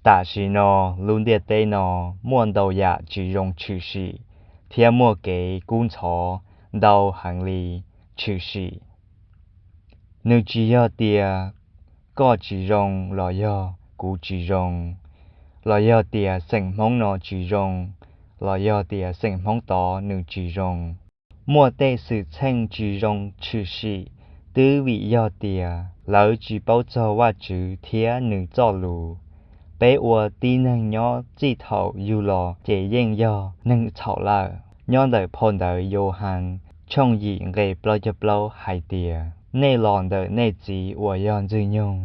Tam sim no, lub ntiaj teb no muaj ntau yam tsis zoo tshwm sim thiab muaj kev kub ntxhov ntau heev li tshwm sim. Nws tsis yog tias koj tsis zoo los yog kuv tsis zoo, los yog tias xeem Hmoob no tsis zoo los yog tias xeem Hmoob tod nws tsis zoo. Muaj tej xwm txheej tsis zoo tshwm sim twb vim yog tias lawv tsis paub txog Vajtswv thiab Nws txoj lus. Peb ua tib neeg nyob txij thaum yug los ces yeej yog neeg txhaum lawm. Nyob ntawm phau ntawv Yauhas tshooj yim nqe plaub caug plaub hais tias, nej los ntawm nej txiv uas yog Ntxwg Nyoog,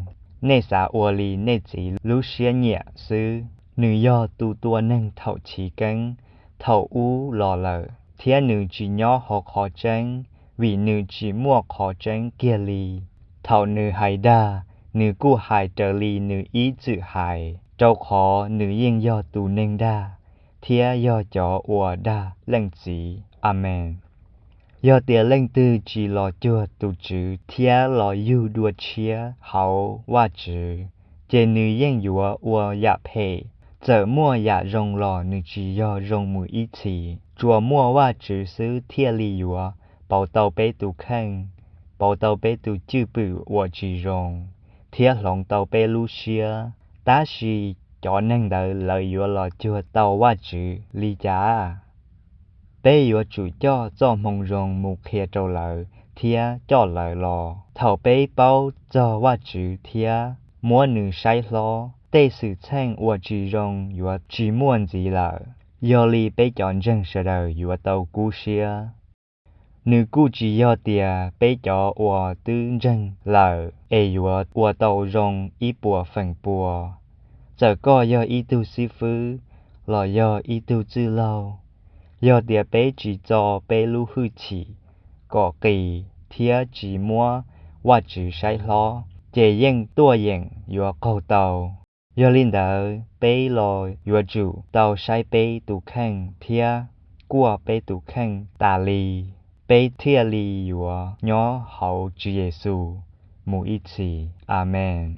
nej xav ua li nej txiv lub siab nyiam xwb. Nws yog tus tua neeg thaum chiv keeb thaum ub los lawm, thiab nws tsis nyob hauv qhov tseeb, vim nws tsis muaj qhov tseeb kiag li. Thaum nws hais dag, nws kuj hais raws li nws ib txwm hais, rau qhov nws yeej yog tus neeg dag thiab yog cov uas dag Leej Txiv. Amees. Yog tias leej twg tsis los cuag tus Tswv thiab los yug dua tshiab hauv Vajtswv, ces nws yeej yuav ua yam phem. Txawm muaj yam zoo los nws tsis yog zoo mus ib txhis. Tsuas muaj Vajtswv xwb thiaj li yuav pauv tau peb tus kheej, pauv tau peb tus cwj pwm uas tsis zoo, thiab hloov tau peb lub siab. Tab sis cov neeg ntawd lawv yuav los cuag tau Vajtswv li cas? Peb yuav tsum coj txoj moo zoo mus qhia rau lawv thiab coj lawv los. Thaum peb paub txog Vajtswv thiab muab Nws saib hlob, tej xwm txheej uas tsis zoo yuav tsis muaj ntxiv lawm. Yog li peb cov ntseeg sawv daws yuav tau kub siab. Nws kuj tsis yog tias peb cov uas twb ntseeg lawm es yuav ua tau zoo ib puas feem pua. Txawm koj yog ib tug xib fwb los yog ib tug txwj laug, yog tias peb tsis txo peb lub hwj chim kom qis thiab tsis muab Vajtswv saib hlob, ces yeej tuaj yeem yuav qaug tau. Yog li ntawd, peb los yuav tsum tau saib peb tus kheej thiab kuaj peb tus kheej tas li, peb thiaj li yuav nyob hauv Tswv Yexus mus ib txhis. Amees.